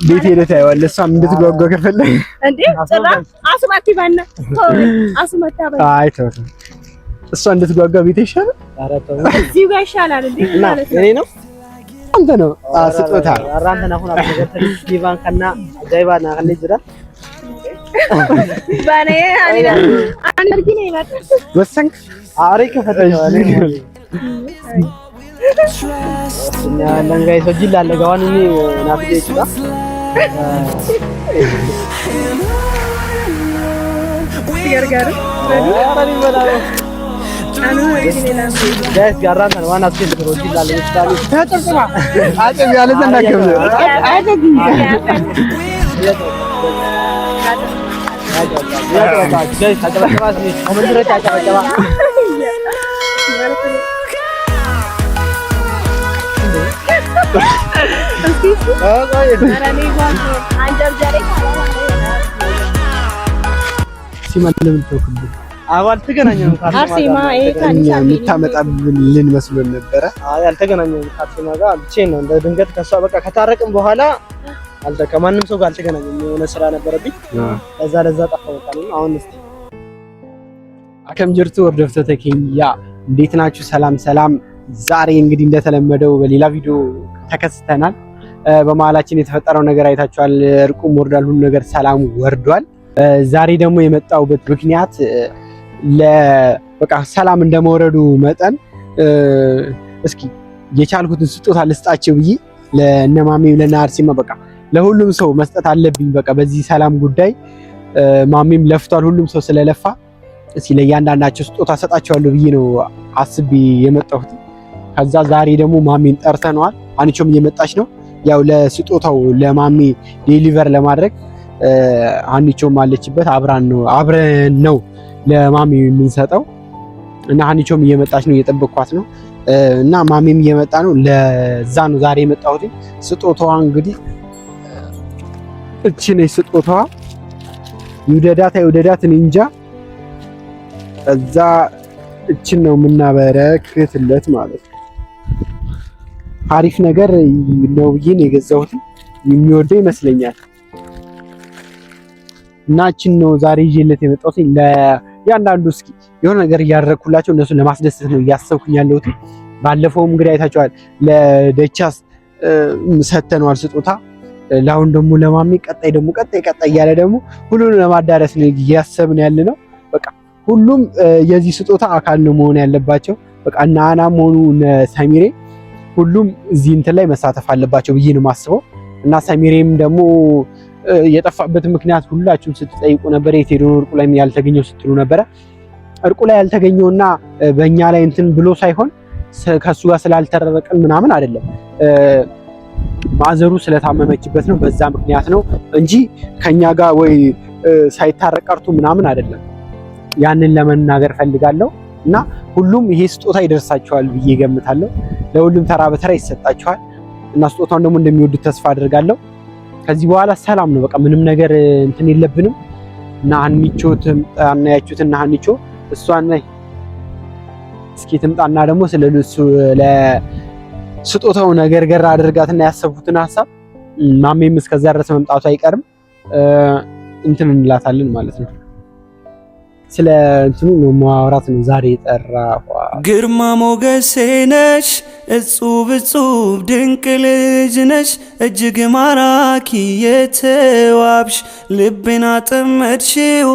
ቤት ሄደህ ታየዋለህ። እሷም እንድትጓጓ ከፈለግ አይ ተው ተው፣ እሷ እንድትጓጓ ቤት ይሻላል። እዚሁ ጋር ይሻላል እንዴ ማለት ነው። እኔ ነው አንተ ነው ስጦታ ወሰንክ? የምታመጣልን መስሎን ነበረ። አልተገናኘንም ከአርሴማ ጋር ብቻዬን ነው እንደ ድንገት ከእሷ በቃ ከታረቅም በኋላ ከማንም ሰው ጋር አልተገናኘንም። የሆነ ስራ ነበረብኝ ለዛ ለዛ ጠፋሁ። በቃ አሁን እስኪ Akkam jirtu hordoftoota keenya እንዴት ናችሁ? ሰላም ሰላም። ዛሬ እንግዲህ እንደተለመደው በሌላ ቪዲዮ ተከስተናል። በመሀላችን የተፈጠረው ነገር አይታችኋል። እርቁም ወርዷል፣ ሁሉ ነገር ሰላም ወርዷል። ዛሬ ደግሞ የመጣሁበት ምክንያት በቃ ሰላም እንደመውረዱ መጠን እስኪ የቻልኩትን ስጦታ ልስጣቸው ብዬ ለእነማሜ ለእነ አርሴማ በቃ ለሁሉም ሰው መስጠት አለብኝ። በቃ በዚህ ሰላም ጉዳይ ማሜም ለፍቷል፣ ሁሉም ሰው ስለለፋ እስኪ ለእያንዳንዳቸው ስጦታ ሰጣቸዋለሁ ብዬ ነው አስቤ የመጣሁት። ከዛ ዛሬ ደግሞ ማሜን ጠርተነዋል። አንቾም እየመጣች ነው። ያው ለስጦታው ለማሜ deliver ለማድረግ አንቾም አለችበት። አብራን ነው አብረን ነው ለማሜ የምንሰጠው እና አንቾም እየመጣች ነው፣ እየጠበቅኳት ነው እና ማሜም እየመጣ ነው። ለዛ ነው ዛሬ የመጣሁት። ስጦታዋ እንግዲህ እቺ ነች ስጦታዋ። ይውደዳት አይውደዳት እኔ እንጃ። እዛ እችን ነው የምናበረክትለት ማለት ነው። አሪፍ ነገር ነው ብዬ ነው የገዛሁት። የሚወደው ይመስለኛል። እና እችን ነው ዛሬ ይዤለት የመጣሁት። ለእያንዳንዱ እስኪ የሆነ ነገር እያደረግኩላቸው እነሱን ለማስደሰት ነው እያሰብኩኝ ያለሁት። ባለፈውም እንግዲህ አይታችኋል፣ ለደቻስ ሰተነዋል ስጦታ። ለአሁን ደግሞ ለማሚ፣ ቀጣይ ደግሞ ቀጣይ ቀጣይ እያለ ደግሞ ሁሉንም ለማዳረስ ነው እያሰብን ያለ ነው። በቃ ሁሉም የዚህ ስጦታ አካል ነው መሆን ያለባቸው። በቃ እነ አናም ሆኑ እነ ሰሚሬ ሁሉም እዚህ እንትን ላይ መሳተፍ አለባቸው ብዬ ነው የማስበው። እና ሰሚሬም ደግሞ የጠፋበት ምክንያት ሁላችሁም ስትጠይቁ ነበረ። የት ሄዶ ነው እርቁ ላይ ያልተገኘው ስትሉ ነበረ። እርቁ ላይ ያልተገኘውና በእኛ ላይ እንትን ብሎ ሳይሆን ከሱ ጋር ስላልተረረቅን ምናምን አይደለም፣ ማዘሩ ስለታመመችበት ነው። በዛ ምክንያት ነው እንጂ ከኛ ጋር ወይ ሳይታረቅ ቀርቶ ምናምን አይደለም። ያንን ለመናገር ፈልጋለሁ። እና ሁሉም ይሄ ስጦታ ይደርሳቸዋል ብዬ ገምታለሁ። ለሁሉም ተራ በተራ ይሰጣቸዋል እና ስጦታውን ደግሞ እንደሚወዱት ተስፋ አድርጋለሁ። ከዚህ በኋላ ሰላም ነው፣ በቃ ምንም ነገር እንትን የለብንም። እና ሀኒቾ ትምጣና ያችሁት እና ሀኒቾ እሷን ነይ እስኪ ትምጣና ደግሞ ስለ ለስጦታው ነገር ገር አድርጋትና ያሰብኩትን ሀሳብ ማሜም እስከዛ ድረስ መምጣቱ አይቀርም እንትን እንላታለን ማለት ነው። ስለ እንትኑ ነው ማውራት ነው ዛሬ የጠራኋት። ግርማ ሞገሴ ነሽ እጹብ እጹብ ድንቅ ልጅ ነሽ እጅግ ማራኪ የተዋብሽ ልቤን አጠመድሽው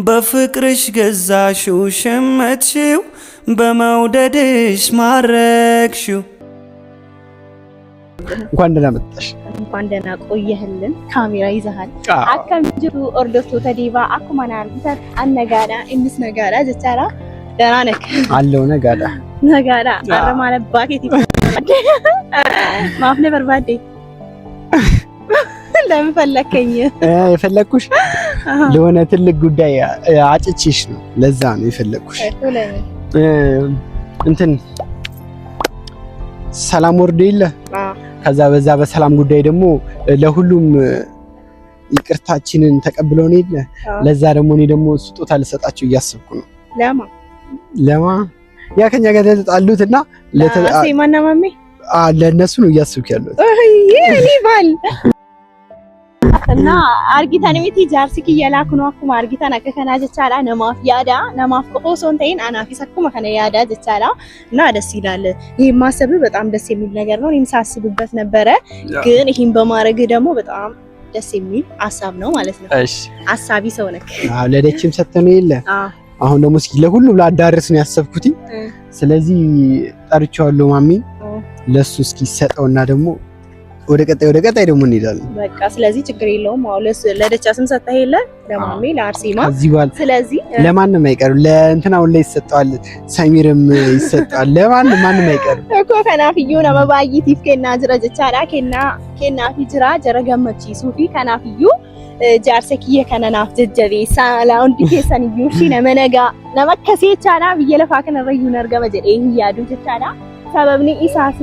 በፍቅርሽ ገዛሽው ሸመትሽው በመውደድሽ ማረክሽው። እንኳን ደህና መጣሽ። እንኳን ደህና ቆየህልን። ካሜራ ይዘሃል። Akkam jirtu hordoftoota Deebaa akkuma na argitan an nagaadha innis nagaadha jechaadha. ደህና ነህ? አለው ነጋዳ Nagaadha. Har'a maal abbaa keetiif barbaadde? Maaf na barbaadde? ለምን ፈለከኝ? የፈለግኩሽ ለሆነ ትልቅ ጉዳይ አጭቼሽ ነው። ለዛ ነው የፈለግኩሽ። እንትን ሰላም ወርዶ የለ ከዛ በዛ በሰላም ጉዳይ ደግሞ ለሁሉም ይቅርታችንን ተቀብለውን የለ ለዛ ደግሞ እኔ ደግሞ ስጦታ ልሰጣቸው እያሰብኩ ነው። ለማ ለማ ያ ከኛ ጋር ተጣሉትና ለማና ማሜ ለእነሱ ነው እያሰብክ ያለሁት። እኔ ባል እና argitan miti jaarsi kiyya laa kunoo akkuma argitan akka kanaa jechaadha namaaf yaada namaaf qofa osoo hin ta'in anaafis akkuma kana yaada jechaadha እና ደስ ይላል። ይሄ ማሰብ በጣም ደስ የሚል ነገር ነው። እኔም ሳስብበት ነበረ፣ ግን ይሄን በማድረግ ደግሞ በጣም ደስ የሚል ሀሳብ ነው ማለት ነው። እሺ አሳቢ ሰው ነክ። አዎ ለደችም ሰተነው የለ አሁን ደግሞ እስኪ ለሁሉም ላዳርስ ነው ያሰብኩት። ስለዚህ ጠርቼዋለሁ ማሚን ለሱ እስኪ ሰጠውና ደግሞ ወደ ቀጣይ ደግሞ እንሄዳለን። በቃ ስለዚህ ችግር የለውም። አዎ ለደቻስም ሰጠህ የለ ለማሜ ለአርሴማ። ስለዚህ ለማንም አይቀርም። ለእንትና ሁላ ይሰጠዋል፣ ሰሚርም ይሰጠዋል። ለማንም ማንም አይቀርም እኮ kanaafuu nama baay'eetiif kennaa jira jechaadha kennaafi jira jara gammachiisuu fi kanaafiyyuu jaarsa kiyya kana naaf jajjabeessaa laa hundi keessan iyyuu shi nama nagaa nama akkasii jechaadha biyya lafaa kanarra iyyuu hin argama jedhee hin yaadu jechaadha. Sababni isaas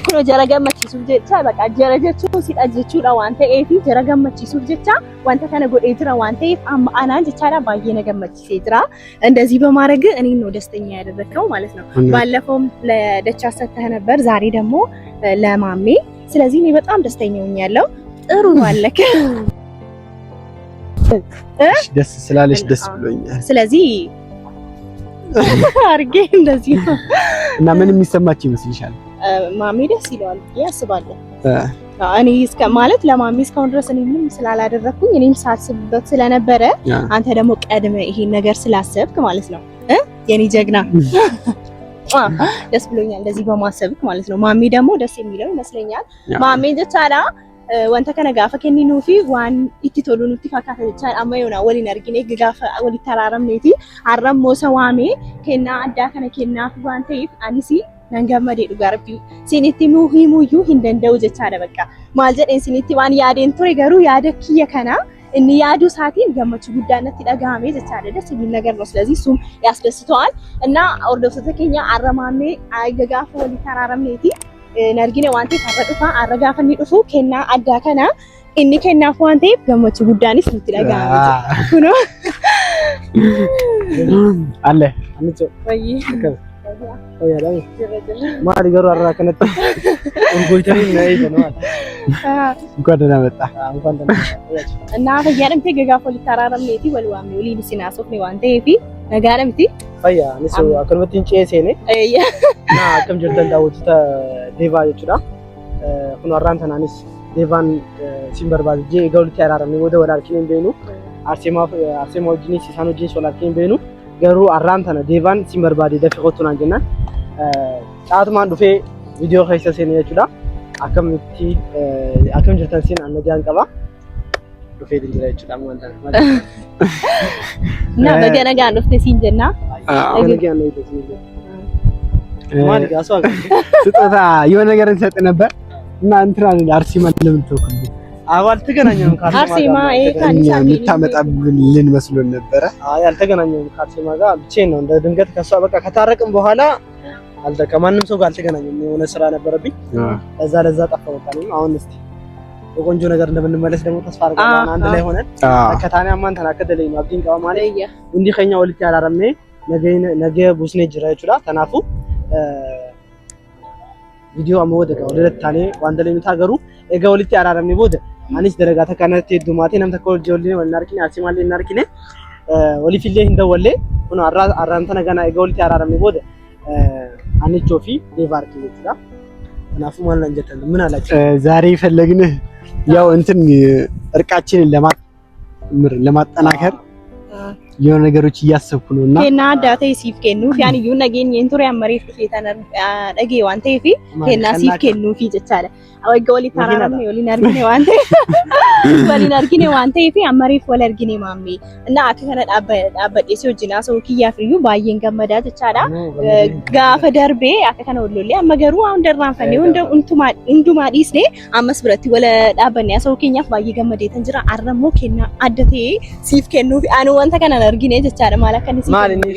kun jara gammachiisuuf jecha baqa jara jechuun sidha jechuudha waan ta'eef jara gammachiisuuf jecha wanta kana godhee jira waan ta'eef amma anaan jechaadha baay'ee na gammachiisee jira። እንደዚህ በማድረግ እኔን ነው ደስተኛ ያደረግከው ማለት ነው። ባለፈውም ለደቻ ሰተህ ነበር፣ ዛሬ ደግሞ ለማሜ። ስለዚህ እኔ በጣም ደስተኛ ሆኛለሁ። ጥሩ አለክ። ደስ ስላለሽ ደስ ብሎኛል። ስለዚህ አርጌ እንደዚህ ነው እና ምን የሚሰማች ይመስልሻል? ማሜ ደስ ይለዋል ብዬ አስባለሁ። እኔ እስከ ማለት ለማሜ እስካሁን ድረስ እኔ ምንም ስላላደረኩኝ እኔም ሳስብበት ስለነበረ አንተ ደግሞ ቀድመ ይሄን ነገር ስላሰብክ ማለት ነው የኔ ጀግና ደስ ብሎኛል እንደዚህ በማሰብክ ማለት ነው። ማሜ ደግሞ ደስ የሚለው ይመስለኛል። ማሜ jechaadha wanta kana gaafa kenninuufi waan itti tolu nutti fakkaata jechaadha. Amma yoona waliin argine gaafa walitti araaramneeti. Har'a immoo isa waamee kennaa addaa kana kennaaf waan ta'eef anis nan gammadee dhugaa rabbii sinitti himuuyyuu hin danda'u jechaadha bakka. Maal jedheen sinitti waan yaadeen ture garuu yaada kiyya kana inni yaaduu isaatiin gammachuu guddaa natti dhagahame jechaadha. ደስ የሚል ነገር ነው። ስለዚህ እሱም ያስደስተዋል እና hordoftoota keenya har'a maamee gaafa walitti araaramneeti argine waan ta'eef har'a dhufa har'a gaafa inni dhufu kennaa addaa kana inni kennaaf waan ta'eef gammachuu guddaanis nutti dhagahame jira. Kunoo አለ Maali garuu har'a kanatti urgoytanii na eegan maali? እንኳን ደህና መጣ። እንኳን ደህና መጣ። እና fayyaadhamtee gaafa walitti araaramneeti wal waamne waliin isin haasofne waan ta'eef nagaadha miti. Fayyaa anis akkanumatti hin ce'ee seene. Na akkam jirtan daawwattoota Deevaa jechuudha. Kun har'aan tanaanis Deevaan siin barbaade jee egaa walitti araaramne booda wal argine hin beeknu. Arseemaa wajjinis isaan wajjinis wal argine hin beeknu. Garuu har'aan tana Deevaan siin barbaade dafii kottu naan jennaan. Caatumaan dhufee viidiyoo keessa seene jechuudha. Akkamitti akkam jirtan siin annagaan qaba. Dhufee jira jechuudha ammaan tana. እና baga nagaan dhufte siin jenna. ስጦታ የሆነ ነገር እንሰጥ ነበር እና እንትና አርሴማ ለምን ተውኩብኝ? አዎ አልተገናኘንም። አርሴማ የምታመጣልን መስሎን ነበረ። አይ አልተገናኘንም ከአርሴማ ጋር ብቻዬን ነው እንደ ድንገት ከሷ በቃ ከታረቅም በኋላ ከማንም ሰው ጋር አልተገናኘንም። የሆነ ስራ ነበረብኝ ለዛ ለዛ ጠፋሁ። በቃ አሁን እስኪ በቆንጆ ነገር እንደምንመለስ ደግሞ ተስፋ አደርጋለሁ። አንድ ላይ ሆነን ከታኔ አማን ተናከደለኝ ነው አብዲን ቀባ ማለት እንዲ ከኛ ወልቲ አራረምኔ ነገ ቡስኔ ጅራ ይችላ ተናፉ ቪዲዮ አመወደ ጋር ወለታኔ ዋንደ ላይ ታገሩ ኤጋ ወልቲ አራረምኔ ቦደ አኒስ ደረጋ ተካነቴ ዱማቴ ነም ተኮል ጆልኒ ወልናርኪኔ አርሲማሌ እናርኪኔ ወሊፊሌ እንደወሌ ሆኖ አራ አራንተ ነገና ኤጋ ወልቲ አራረምኔ ቦደ አንቾፊ ዴቫርኪ ይችላ ተናፉ ማለት እንጀተን ምን አላችሁ ዛሬ የፈለግንህ ያው እንትን እርቃችንን ለማጠናከር የሆነ ነገሮች እያሰብኩ ነው እና kennaa addaa ta'e siif kennuuf yaan iyyuu nageenyeen ture ammareef dhufee tan dhagee waan ta'eef kennaa siif kennuufi jechaadha. Wagga walitti araaramne waliin argine waan ta'eef waliin argine waan ta'eef ammareef wal argine maammee እና akka kana dhaabbadhee si wajjin haasa'uu kiyyaaf iyyuu baay'een gammadaa jechaadha. Gaafa darbee akka kana wal lollee amma garuu waan darraanfannee hundumaa dhiisnee ammas biratti wal dhaabbannee haasa'uu keenyaaf baay'ee gammadeetan jira. Har'a immoo kennaa adda ta'e siif kennuufi ani wanta kana argine jechaadha. Maal akka inni siif maal inni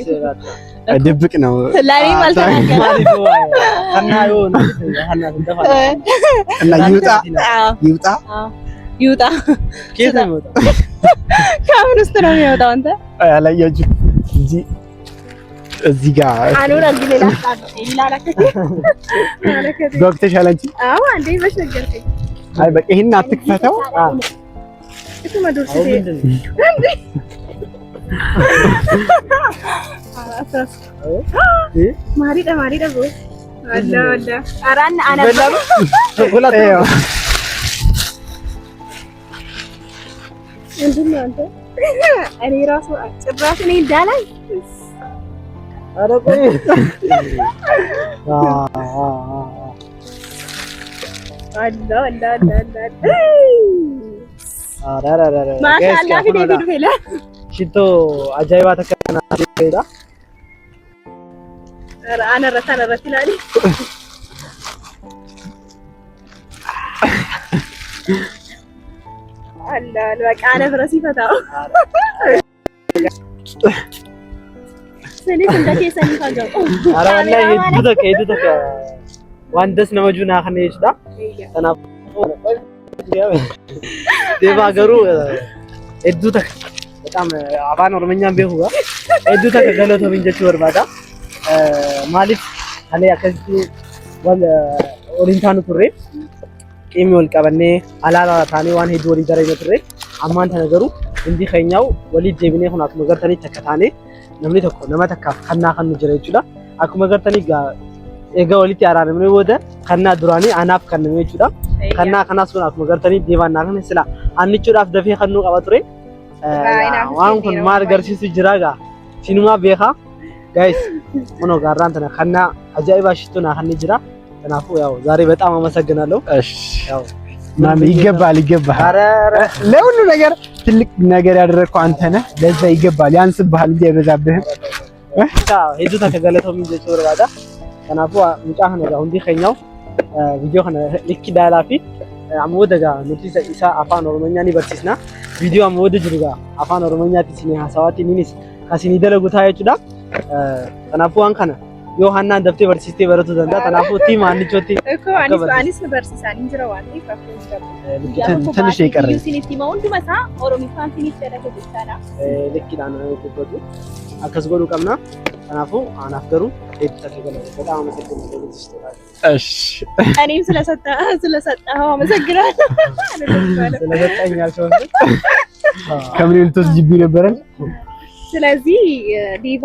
ድብቅ ነው። ለእኔም አልተናገረም። እና ይውጣ ይውጣ ይውጣ ከምን ውስጥ ነው የሚወጣው? አንተ አላያችሁ እንጂ እዚህ ጋር አኑን argine ላላከቴ ጓጉተሻል አንቺ? አዎ አንዴ መች ነገርከኝ። አይ በቃ ይሄን አትክፈተው። እሱማ ዱርስቴ ማሪዳ ማሪዳ ቦ አላ አላ አራን አና ቾኮላት ይኸው ምንድን ነው አንተ? እኔ ራሱ ጭራሽ እኔ እንዳላይ ኧረ ቆይ አላ አላ አላ አላ ኧረ ኧረ ኧረ ማሻአላ ፊዴ ፊዱ ፌላ ሽቶ አጃይባ ተከና ሄዳ አነረታ አነረት ይላል። አላ በቃ አነፍረስ ይፈታው ስኒፍ እንደ ኬሰኒ ፈገው ኧረ ወላሂ hedduu takka hedduu takka waan das nama jiru naa kana jechuudha. Kanaafuu deebaa garuu hedduu takka በጣም afaan Oromonyaan beeku gaa hedduu takka galatoomin jechuu barbaada. Maaliif kalee akkasitti wal waliin taanu turre qiimii wal qabannee alaala taanee waan hedduu walii darayna turre ammaan tana garuu hundi keenyaa'u waliif deebinee kun akkuma gartanii takka taanee namni tokko nama takkaaf kannaa kan nu jira jechuudha. Akkuma gartanii egaa walitti araaramnee booda kannaa duraanii anaaf kenname jechuudha. Kannaa kanaas kun akkuma gartanii deebaan naa kana sila annichuudhaaf dafee kannuu qaba ture. Waan kun maal agarsiisu jira gaa sinumaa beekaa. Guys kunoo gaarraan tana kannaa ajaa'ibaa shittuu naa kanni jira. Kanaafuu ያው ዛሬ በጣም አመሰግናለሁ። እሺ ያው ማሜ ይገባል፣ ይገባል። ኧረ ኧረ ለሁሉ ነገር ትልቅ ነገር ያደረግከው አንተ ነህ። ለዛ ይገባል። ያንስብሃል እንጂ አይበዛብህም። ብቻ hedduu takka galatoomin jechuu barbaada. Kanaafuu mucaa kana egaa hundi keenyaaf viidiyoo kana likki ilaalaa fi amma booda egaa nuti isa afaan Oromonyaa ni barsiisna. Viidiyoo amma booda jiru egaa afaan Oromonyaatti isinii haasawaatti innis kan isinii dalagu ta'a jechuudha. Kanaafuu waan kana yoo hannaan daftee barsiistee baratuu danda'a. Kanaafuu tiima hannichootti እኮ anis barsiisaan jira waan ta'eef rakkoo hin qabu. ትንሽ ነው የቀረኝ። Isinitti hima hunduma isaa Oromiffaan isiniif dalaga jechaadha. likkiidhaan dubbatu akkas godhuu qabna. Kanaafuu anaaf garuu hedduu takka galatoomi. በጣም አመሰግናለሁ። እሺ እኔም ስለሰጠኸው አመሰግናለሁ። ስለሰጠኝ ያልሽው ከምን ልትወስጂብኝ ነበረ? ስለዚህ ዲቫ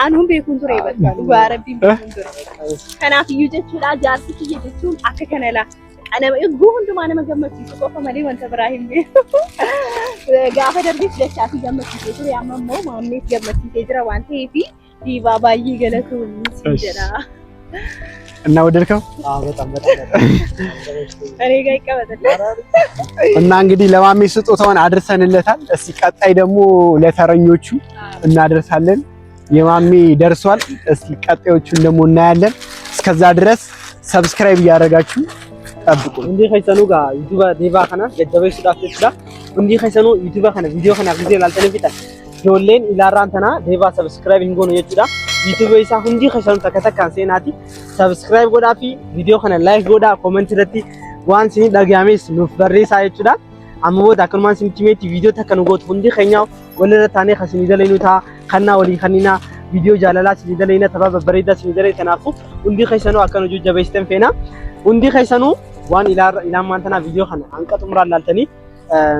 anuun beekuun ture bakka dhugaa rabbiin beekuun ture. Kanaaf iyyuu jechuudha jaarsi kiyya jechuun akka kana laa nama eeguu hundumaa nama gammachiisu qofa malee wanta biraa hin beeku. Gaafa darbeef dachaatii gammachiisee ture amma immoo maammeef gammachiisee jira waan ta'eef diivaa baay'ee galatoomii siin jedha. እና ወደድከው? በጣም በጣም እኔ ጋር ይቀመጥልህ። እና እንግዲህ ለማሜ ስጦታውን አድርሰንለታል። እስቲ ቀጣይ ደግሞ ለተረኞቹ እናደርሳለን። የማሜ ደርሷል። እስቲ ቀጣዮቹን ደግሞ እናያለን። እስከዛ ድረስ subscribe እያደረጋችሁ ጠብቁ። Hundi keessanuu gaa yuutuuba deebaa kana jajjabeessuudhaaf jechuudha. Hundi keessanuu yuutuuba kana viidiyoo kana gisee ilaaltanii fixan ijoolleen ilaarraan tanaa deebaa subscribe hin goonu jechuudha. Yuutuuba isaa hundi keessanuu takka takkaan seenaati subscribe godhaa fi viidiyoo kana like godhaa comment irratti waan isin dhagahames nuuf barreessaa jechuudha. Amma booda akkanumaan isinitti himeetti viidiyoo takka nu gootu hundi keenya walirra taanee kan isinii dalaynu ta'a kannaa walii kanninaa viidiyoo jaalalaa isinii dalayna tapha babbareedaa isinii dalayna kanaafuu hundi keessanuu akka nu jajjabeessitan feena. Hundi keessanuu waan ilaamaan tanaa viidiyoo kana hanqa xumuraan laaltanii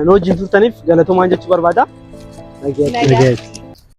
nu wajjin turtaniif galatoomaan jechuu barbaada. Nagaa.